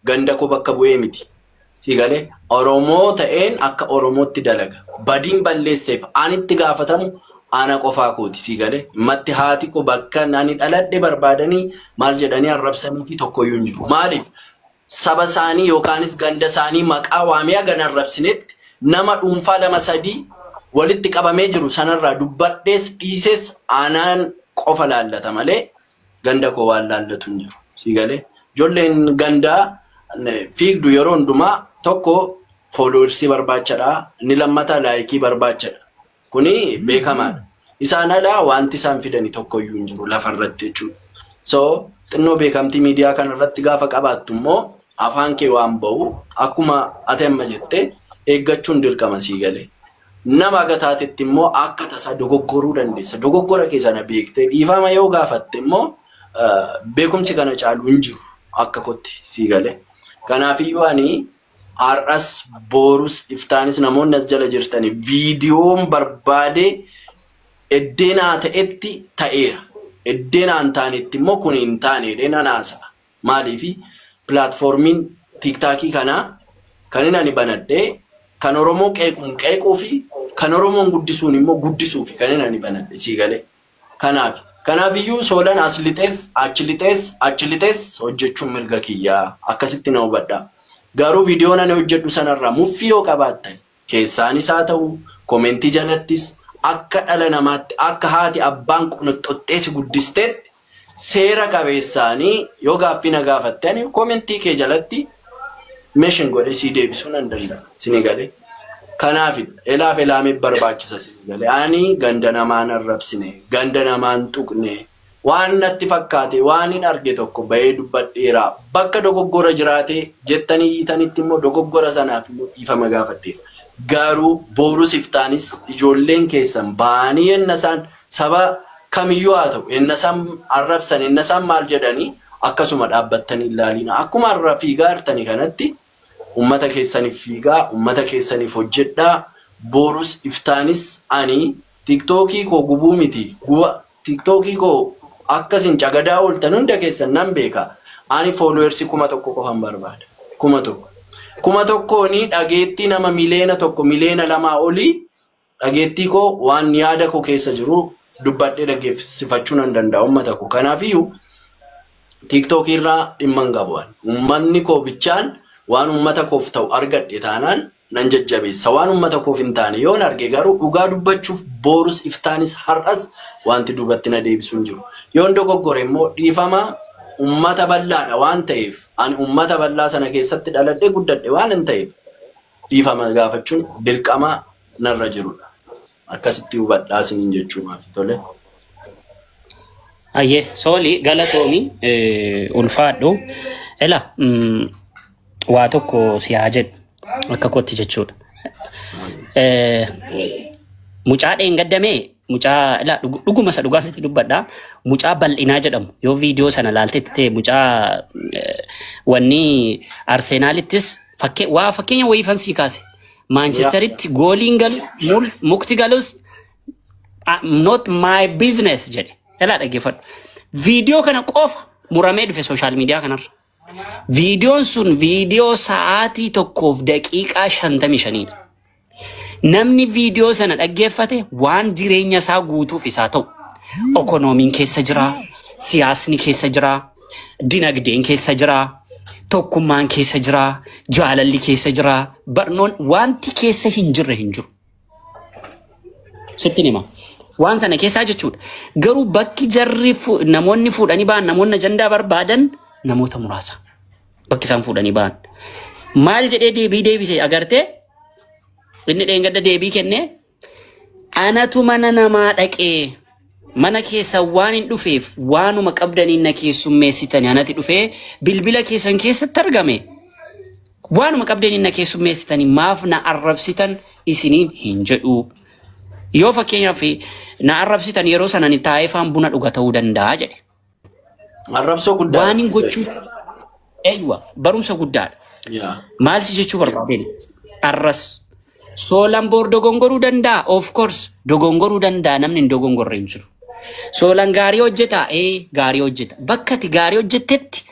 Ganda koo bakka bu'ee miti. Si galee, Oromoo ta'een akka Oromootti dalaga. Badiin balleesseef ani itti gaafatamu ana qofaa kooti, si galee. Matti haati koo bakka ani dhaladhe barbaadanii maal jedhanii arrabsanii fi tokkoyyuu hin jiru. Maaliif? Saba isaanii yookaanis ganda isaanii maqaa waamee hagan arrabsinetti, nama dhuunfaa lama sadii walitti qabamee jiru sanarraa dubbadhees dhiisees anaan qofa laallata malee ganda koo waan laallatu hin jiru. Si galee, ijoolleen gandaa fiigdu yeroo hundumaa tokko followersii barbaachadha. Inni lammataa likeii barbaachadha. Kuni beekamaadha. Isaan alaa wanti isaan fidani tokkoyyuu hin jiru lafarratti jechuudha. So xinnoo beekamtii miidiyaa kanarratti gaafa qabaattu immoo afaan kee waan bahu akkuma ati amma jette eeggachuun dirqama, sii galee. Nama aga taatetti immoo akka tasaa dogoggoruu dandeessa. Dogoggora kee sana beektee dhiifama yoo gaafatte immoo beekumsi kana caalu hin jiru akka kotti, sii galee. Kanaafiyyuu ani har'as, boorus, iftaanis namoonni as jala jirtani viidiyoon barbaade eddeenaa ta'etti ta'eera. Eddeenaa hin taanetti immoo kun hin taane jedhee nan haasa'a. Maaliifi, platformiin TikTokii kanaa kan inni ani banadhee kan Oromoo qeequun qeequu fi kan Oromoon guddisuun immoo guddisuu fi kan inni ani banadhe, sii galee. Kanaaf. Kanaafiyyuu Soolan as lixees, achi lixees, achi lixees hojjechuun mirga kiyyaa, akkasitti na hubadha. Garuu viidiyoon ani hojjedhu sanarraa muffii yoo qabaattan keessaanis haa ta'u commentii jalattis akka dhala namaatti, akka haati abbaan qunuxxoxxeesi guddisteetti seera qabeessaanii yoo gaaffii na gaafatte commentii kee jalatti meeshin godhee sii deebisuu nan danda'a. Sini galee. Kanaaf elaaf elaamee barbaachisa, sini galee. Ani ganda namaan arrabsine, ganda namaan tuqne, waan natti fakkaate waan hin arge tokko bahee dubbadheera. Bakka dogoggora jiraate jettanii hiitanitti immoo dogoggora sanaaf immoo dhiifama gaafadheera. Garuu boorus iftaanis ijoolleen keessan ba'anii yenna isaan saba kamiyyuu haa ta'u yenna isaan arrabsan, yenna isaan maal jedhanii, akkasuma dhaabbattanii ilaalina. Akkuma har'a fiigaa jirtanii kanatti ummata keessaniif fiigaa, ummata keessaniif hojjedhaa. Boorus iftaanis ani TikTokii koo gubuu miti. Guba TikTokii koo akkasin cagadaa ooltan hunda keessan nan beeka. Ani followersii 1000 qofan barbaada. 1000. 1000n dhageettii nama 1 miliyoona, 2 miliyoona olii dhageettii koo waan yaada koo keessa jiru dubbadhee dhageessifachuu nan danda'a uummata koo. Kanaafiyyuu TikTokii irraa dhimma hin qabu. Uummanni koo bichaan waan uummata koof ta'u argadhe taanaan nan jajjabeessa. Waan uummata koof hin taane yoon arge garuu dhugaa dubbachuuf boorus iftaanis har'as wanti duubatti na deebisu hin jiru. Yoon dogoggore immoo dhiifama uummata bal'aadha waan ta'eef, ani uummata bal'aa sana keessatti dhaladhee guddadhe waan hin ta'eef dhiifama gaafachuun dirqama narra jirudha. Akkasitti hubadhaa isiniin jechuumaaf tole. Ayyee, sooli, galatoomi, ulfaadhu. Ela waa tokko si haa jedhu akka kootti jechuudha. Mucaa dheengaddamee, mucaa ela dhuguma isa dhugaa sitti dubbadha. Mucaa bal'inaa jedhamu yoo viidiyoo sana laaltetti ta'e, mucaa wanni Arsenaalittis fakkee waa fakkeenya wayii fan sii kaase. Maanchesteritti gooliin galus mukti galus not my business jedhe. Elaa, dhaggeeffadhu. Viidiyoo kana qofa muramee dhufe social media kanarra. Viidiyoon sun viidiyoo sa'aatii 1:55dha. Namni viidiyoo sana dhaggeeffate waan jireenya isaa guutuuf isaa ta'u. Okonoomiin keessa jira, siyaasni keessa jira, dinagdeen keessa jira, tokkummaan keessa jira, jaalalli keessa jira, barnoon wanti keessa hin jirre hin jiru. Sittin hima. Waan sana keessaa jechuudha. Garuu bakki jarri namoonni fuudhanii ba'an, namoonni ajandaa barbaadan namoota muraasa. Bakki isaan fuudhanii ba'an. Maal jedhee deebii deebise agartee? Inni dheengadda deebii kennee, anatu mana namaa dhaqee mana keessa waan hin dhufeef waanuma qabdaniin na keessummeessitani, anati dhufee bilbila keessan keessatti argame, waanuma qabdaniin na keessummeessitani, maaf na arrabsitan isiniin hin jedhu. Yoo fakkeenyaaf na arrabsitan yeroo sana ni taa'ee faan buna dhuga ta'uu danda'a jedhe. Arrabsoo guddaa. Waan hin gochuu eeywa, barumsa guddaadha. Maal si jechuu barbaadeen? Arras Soolan boor dogongoruu danda'a. Of course dogongoruu danda'a, namni hin dogongorre hin jiru. Soolan gaarii hojjeta, ee, gaarii hojjeta. Bakka ati gaarii hojjettetti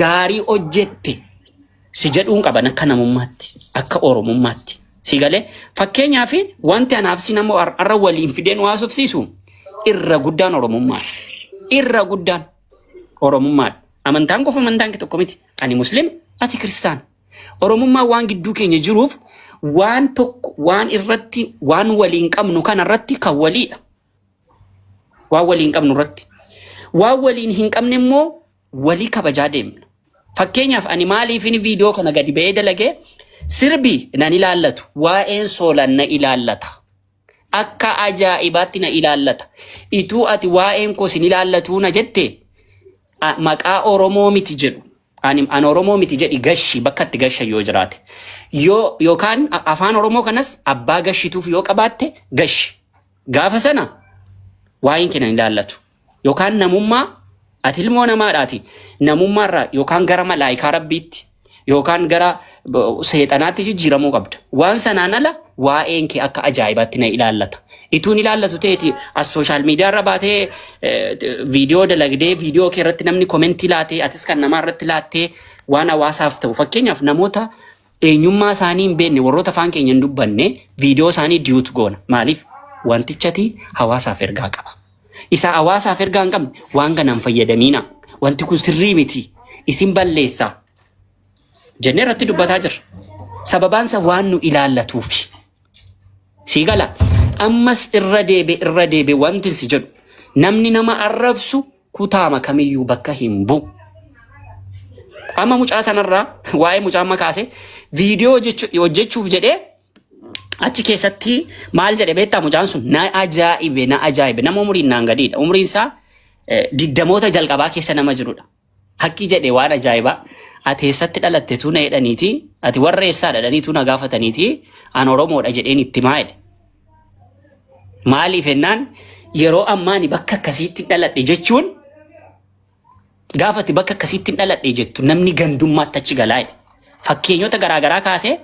gaarii hojjette. Si jedhuun qaban akka namummaatti, akka Oromummaatti. Si galee fakkeenyaaf wanti anaaf si nama har'a waliin fideen waa haasofsiisu irra guddaan Oromummaadha. Irra guddaan Oromummaadha. Amantaan qofa amantaan tokko miti. Ani Muslim, ati Kiristaana. Oromummaan waan gidduu keenya jiruuf waan tokko waan irratti waan waliin qabnu kanarratti kan waliidha. Waan waliin qabnu irratti. Waan waliin hin qabne immoo walii kabajaa deemna. Fakkeenyaaf ani maaliifin viidiyoo kana gadi ba'ee dalagee sirbi nan ilaallatu. Waa'een Soolan na ilaallata. Akka ajaa'ibaatti na ilaallata. Ituu ati waa'een koo sin ilaallatuu na jette maqaa Oromoo miti jedhu. Ani an Oromoo miti jedhi gashi bakka itti gasha yoo jiraate. Yoo yookaan afaan Oromoo kanas abbaa gashituuf yoo qabaatte gashi. Gaafa sana waa'een kee nan ilaallatu. Yookaan namummaa ati ilmoo namaadhaati. Namummaarraa yookaan gara malaayikaa rabbiitti yookaan gara seexanaatti jijjiiramuu qabda. Waan sanaan ala waa'een kee akka ajaa'ibaatti na ilaallata. Ituun ilaallatu ta'eeti as social media irra baatee viidiyoo dalagdee viidiyoo kee irratti namni comment laatee atis kan namaa irratti laattee waan hawaasaaf ta'u. Fakkeenyaaf namoota eenyummaa isaanii hin beekne warroota afaan keenya hin dubbanne viidiyoo isaanii duet goona. Maaliif? Wantichati hawaasaaf ergaa qaba. Isa hawaasaaf ergaa hin qabne waan kanaan fayyadamiina. Wanti kun sirrii miti. Isin balleessa. Jennee irratti dubbataa jirra. Sababaan isaa waan nu ilaallatuufi. Sii gala. Ammas irra deebe irra deebe wanti si jedhu namni nama arrabsu kutaama kamiyyuu bakka hin bu'u. Amma mucaa sanarraa waa'ee mucaa amma kaase viidiyoo hojjechuuf jedhee achi keessatti maal jedhe beektaa mucaan sun na ajaa'ibe na ajaa'ibe nama umuriin naan gadiidha. Umuriin isaa digdamoota jalqabaa keessa nama jirudha. Hakki jedhe waan ajaa'ibaa. Ati eessatti dhalatte tu na jedhaniiti ati warra eessaa dhadhaniitu na gaafataniiti an Oromoodha jedheen itti maa jedhe. Maaliif jennaan yeroo ammaa ani bakka akkasiitti dhaladhe jechuun gaafati bakka akkasiitti dhaladhe jettu namni gandummaatti achi galaa jedhe. Fakkeenyota garaagaraa kaasee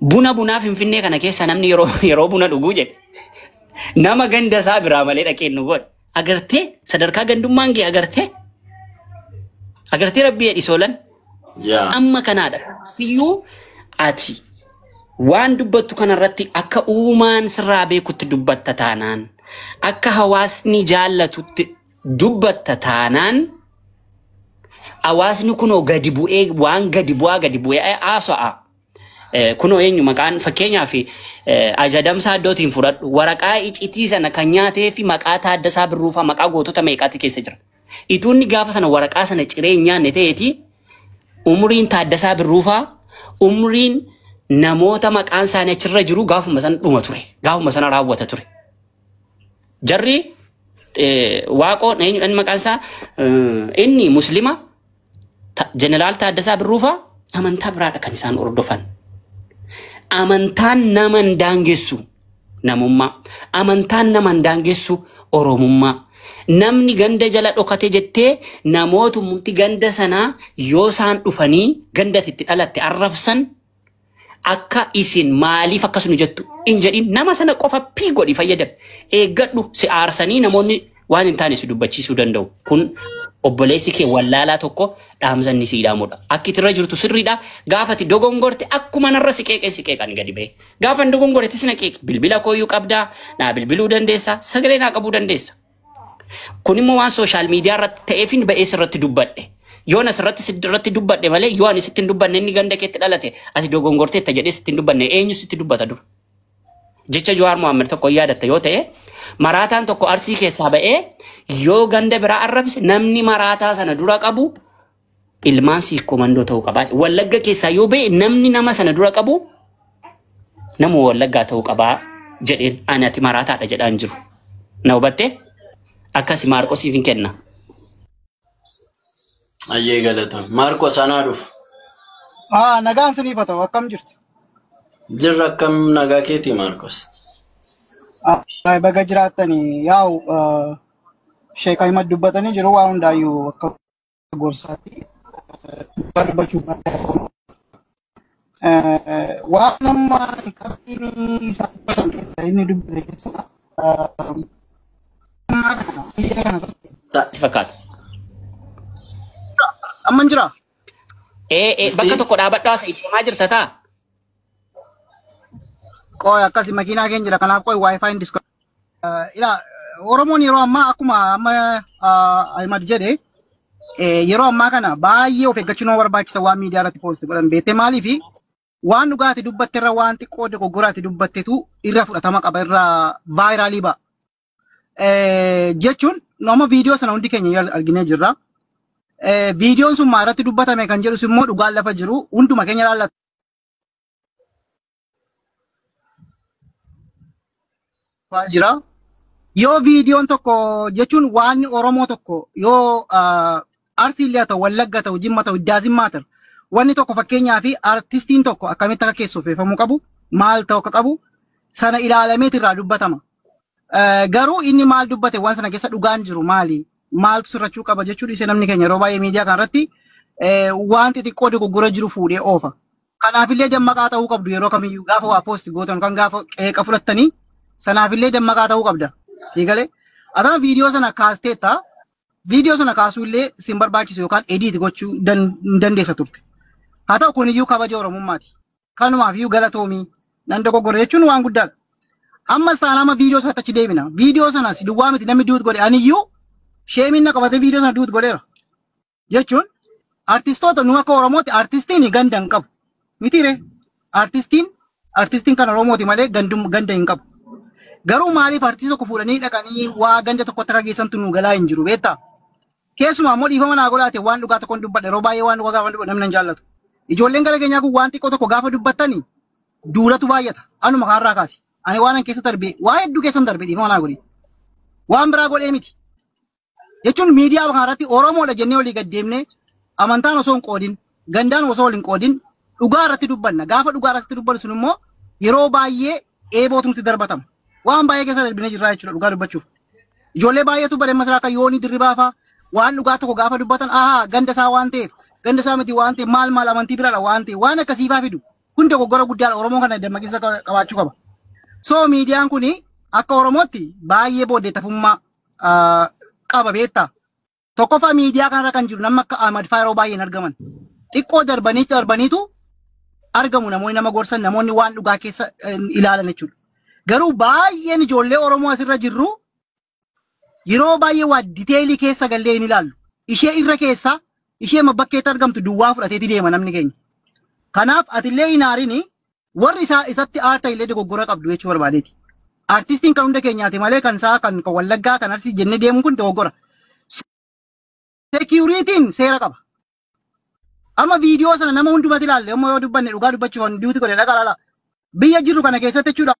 buna bunaa Finfinnee kana keessa namni yeroo buna dhuguu jedhe nama ganda isaa biraa malee dhaqee nu godhe. Agartee sadarkaa gandummaan ga'e agartee agartee rabbii jedhi Soolan. Amma kanaadha. Kanaafiyyuu ati waan dubbattu kanarratti akka uumaan sirraa beekutti dubbatta taanaan akka hawaasni jaallatutti dubbatta taanaan hawaasni kunoo gadi bu'ee waan gadi bu'aa gadi bu'ee haasa'a. Kunoo eenyu maqaan fakkeenyaaf Ajadamsaa Iddootiin fudhadhu waraqaa icitii sana kan nyaatee fi maqaa Taaddasaa Birruufaa maqaa gootota meeqaatti keessa jira. Ituunni gaafa sana waraqaa sana ciree hin nyaanne ta'eeti umriin Taaddasaa Birruufaa umriin namoota maqaan isaanii achirra jiru gaafuma sana dhuma ture. Gaafuma sana raawwata ture. Jarri waaqoo eenyudhaan maqaan isaa inni Muslima Jeneraal Taaddasaa Birruufaa amantaa biraadha kan isaan hordofan. Amantaan nama hin daangessu namummaa. Amantaan nama hin daangessu Oromummaa. Namni ganda jala dhokate jettee namootumti ganda sanaa yoo isaan dhufanii ganda itti dhalatte arrabsan akka isin maaliif akkas nu jettu hin jedhin nama sana qofa pii godhi fayyadam. Eeggadhu si aarsanii namoonni waan hin taane si dubbachiisuu danda'u. Kun obboleessi kee wallaalaa tokko dhaamsa inni sii dhaamudha. Akki irra jirtu sirriidha. Gaafa ati dogongorte akkuma narra si qeeqee si qeeqan gadi ba'e. Gaafa hin dogongorte si na qeeqe. Bilbila kooyyuu qabdaa, naa bilbiluu dandeessa, sagalee naa qabuu dandeessa. Kun immoo waan social media irratti ta'eefin ba'ee sirratti dubbadhe. Yoon asirratti sirratti dubbadhe malee yoo ani sitti hin dubbanne inni ganda keetti dhalate ati dogongorteetta jedhee sitti hin dubbanne eenyu sitti dubbata dura. Jecha Jawaar Mohaammed tokko yaadatta yoo ta'e maraataan tokko Arsii keessaa ba'ee yoo ganda biraa arrabse namni maraataa sana dura qabu ilmaan Siikkoo Mandoo ta'uu qaba. Wallagga keessaa yoo ba'e namni nama sana dura qabu nama Wallaggaa ta'uu qabaa jedheen ani ati maraataadha jedhaan jiru. Na hubattee? Akkasi Maarqosiif hin kenna. Ayyee galatoon. Maarqos anaa dhufu. Nagaan siniif haa ta'u akkam jirtu? Jirra akkam nagaa keetii Maarqos? Baga jiraattanii yaa'u Sheek Ahimad dubbatanii jiru waan hundaayyuu akka gorsaatti dubbachuuf waan amma qabxiin isaa dubbatan keessa inni dubbate keessa Fakkaata. Amma hin jiraa? Bakka tokko dhaabadhu haasa'ii deemaa jirta taa. Qoy akkasi makiinaa keenya jira kanaaf qoy wifi hin disko. Ilaa Oromoon yeroo ammaa akkuma amma Ahimad jedhe yeroo ammaa kana baay'ee of eeggachuu nama barbaachisa waan miidiyaa irratti poosti godhan beektee maaliifi waan dhugaati dubbatte irra waan xiqqoo dogoggoraati dubbattetu irra fudhatama qaba irra vaayiraalii ba'a. Jechuun nama viidiyoo sana hundi keenya arginee jirra. Viidiyoon sun maa irratti dubbatame kan jedhus immoo dhugaan lafa jiru hunduma keenya ilaallata. Jira. Yoo viidiyoon tokko jechuun waan Oromoo tokko yoo Arsiillee haa ta'u, Wallagga ta'u, Jimma ta'u, Iddaazimmaa ta'u wanni tokko fakkeenyaa fi artistiin tokko akkamitti akka keessuffeeffamuu qabu, maal ta'u akka qabu sana ilaalameet irraa dubbatama. Garuu inni maal dubbate waan sana keessa dhugaan jiru maali? Maaltu sirrachuu qaba jechuun isa namni keenya yeroo baay'ee miidiyaa kanarratti waan xixiqqoo dogoggora jiru fuudhee oofa. Kanaafillee dammaqaa ta'uu qabdu yeroo kamiyyuu gaafa waa poosti gootan kan gaafa qeeqa fudhattanii sanaafillee dammaqaa ta'uu qabda. Sii galee? Atama viidiyoo sana kaasteetta viidiyoo sana kaasuu illee sin barbaachisu yookaan ediit gochuu hin dandeessa turte. Haa ta'u kuniyyuu kabaja Oromummaati. Kanumaaf iyyuu galatoomii nan dogoggore jechuun waan guddaadha. Ammas taanaan viidiyoo sanatti achi deebina. Viidiyoo sana si duwwaa miti namni duut godhe aniyyuu sheemiin na qabatee viidiyoo sana duut godheera. Jechuun artistoota nu akka Oromootti artistiin ganda hin qabu. Mitiire artistiin kan Oromooti malee ganda hin qabu. Garuu maaliif artistii tokko fuudhanii dhaqanii waa ganda tokkotti akka geessantu nu galaa hin jiru beektaa? Keessumaa immoo dhiifama naa godhaate waan dhugaa tokkoon dubbadha yeroo baay'ee waan dhugaa gaafa dubbadhu namni hin jaallatu. Ijoolleen gara keenyaa kun waan xiqqoo tokko gaafa dubbattanii duulatu baay'ata. Anuma kanarraa kaasi. Ani waan an keessa darbe waa hedduu keessan darbe dhiifama naa godhi. Waan biraa godhee miti. Jechuun miidiyaa kanarratti Oromoodha jennee walii gad deemnee amantaan osoo hin qoodin gandaan osoo wal hin qoodin dhugaa irratti dubbanna. Gaafa dhugaa irratti dubbannu sun immoo yeroo baay'ee eebootu nutti darbatama. Waan baay'ee keessa darbinee jirra jechuudha dhugaa dubbachuuf. Ijoollee baay'eetu bare masaraa akka yoonii dirribaa fa'aa waan dhugaa tokko gaafa dubbatan ahaa ganda isaa waan ta'eef ganda isaa miti waan ta'eef maal maal amantii biraadha waan ta'eef waan akkasii fa'aa fidu. Kun dogoggora guddaadha Oromoon kana dammaqinsa qabaachuu qaba. So miidiyaan kuni akka Oromootti baay'ee booddeettafummaa qaba beektaa. Tokkoffaa miidiyaa kanarra kan jiru nama akka Ahmad fa'aa yeroo baay'een argaman. Xiqqoo darbaniitu argamu namoonni nama gorsan namoonni waan dhugaa keessa ilaalan jechuudha. Garuu baay'een ijoollee Oromoo asirra jirru yeroo baay'ee waa diteelii keessa gallee hin ilaallu. Ishee irra keessa ishee bakkeetti argamtu duwwaa fudhateeti deema namni keenya. Kanaaf atillee hin aarini warri isaa isatti aarta illee dogoggora qabdu jechuu barbaadeeti. Artistiin kan hunda keenyaati malee kan isaa kan Wallaggaa kan Arsii jennee deemuun kun dogoggora. Seekuritiin seera qaba. Amma viidiyoo sana nama hundumatti ilaalle amma yoo dubbanne dhugaa dubbachuuf duuti godhe dhaqa laala. Biyya jirru kana keessatti jechuudha.